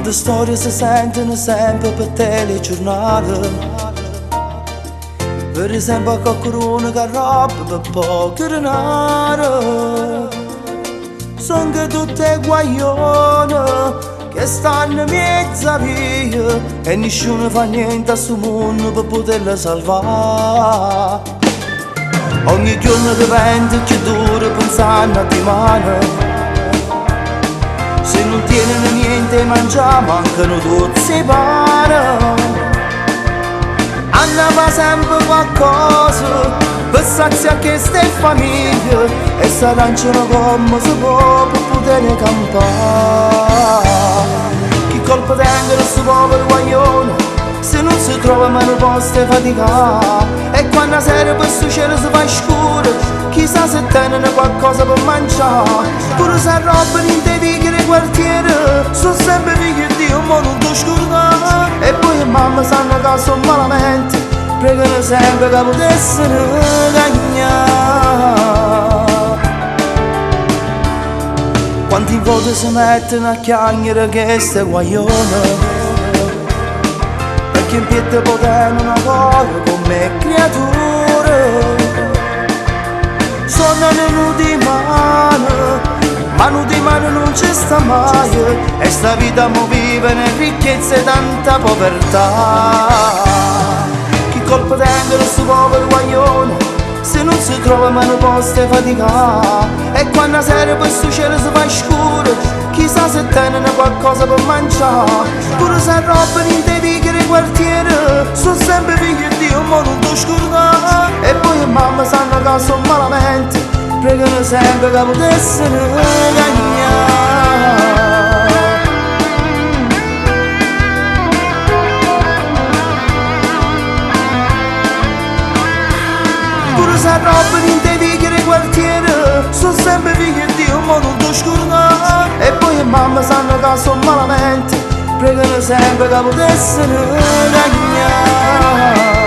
Quante storie si sentono sempre per telegiornale. Per esempio qualcuno che roba per poco denaro. Sono tutte guaglione che stanno in mezza via e nessuno fa niente a sto mondo per poterla salvare. Ogni giorno diventa più duro pensare a dimane. Se non tienen niente mangiare, mancano tutti pane. Anna fa sempre qualcosa per saziare queste famiglie e s'arrangiano come si può per poter campare. Chi colpa tengono questo povero guaglione se non si trova mai un posto a faticare. E quando la sera per cielo si fa scuro, chissà se tengono qualcosa per mangiare. Pure se roba in dei vicoli del quartiere, sono sempre figli di Dio, ma non ti scordare. E poi mamma sanno che sono malamente, pregano sempre che potessero cagnare. Quante volte si mettono a chiagnere queste guaglione, perché in pietà potevano ancora come creature. Sono venuti in mano, mano di mano non c'è sta mai, e sta vita mo vive in ricchezza e tanta povertà. Chi colpa tengono sto povero guaglione se non si trova mai un posto a faticare. E quando la sera per cielo si fa scuro, chissà se tengono qualcosa per mangiare. Pure se roba in dei vicoli del quartiere, sono sempre figli di Dio, ma non ti scordare. E poi mamma sanno che sono malamente, pregano sempre che potessero cagnare. Pure se roba in dei vicoli del quartiere, sono sempre figli di Dio, ma non ti scordare. E poi mamma sanno che sono malamente, pregano sempre che potessero cagnare.